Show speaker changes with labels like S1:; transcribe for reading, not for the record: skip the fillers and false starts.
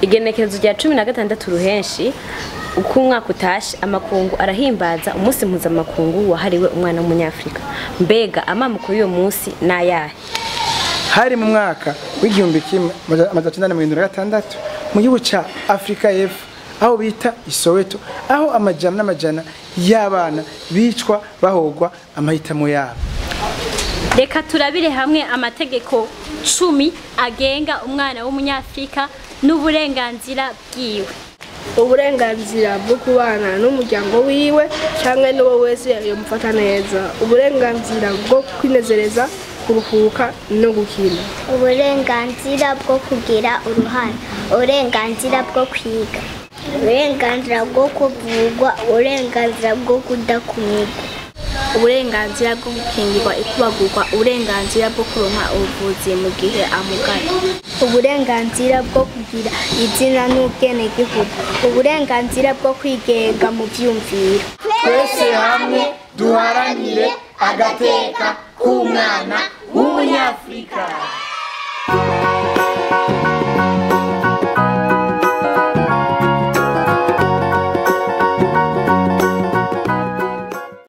S1: Igenekerezo rya 16 Ruhenshi uko umwaka utashe, amakungu arahimbaza umunsi mpuzamakungu wahariwe umwana w'Umunyafrika. Mbega amamuko y'uyo munsi n'ayahe?
S2: Hari mu mwaka w'1976 mu gihugu ca Afrika y'Epfo, aho bita Isoweto, aho amajana n'amajana y'abana bicwa bahogwa amahitamo yabo.
S3: Reka turabire hamwe amategeko 10 agenga umwana w'Umunyafrika n'uburenganzira bwiwe.
S4: Uburenganzira bwo kubana n'umuryango wiwe cyangwa n'uwo wese yamufata neza, uburenganzira bwo kwinezereza, kuruhuka no gukina.
S5: Uburenganzira bwo kugira uruhare, uburenganzira bwo kwiga, uburenganzira bwo kuvugwa, uburenganzira bwo kudakumirwa,
S6: uburenganzira bwo gukingirwa ikubagurwa, uburenganzira bwo kuronka ubuvuzi mu gihe amugaye,
S5: uburenganzira bwo kugira izina n'ubwenegihugu, uburenganzira bwo kwigenga mu vyumviro.
S7: Twese hamwe duharanire agateka k'umwana.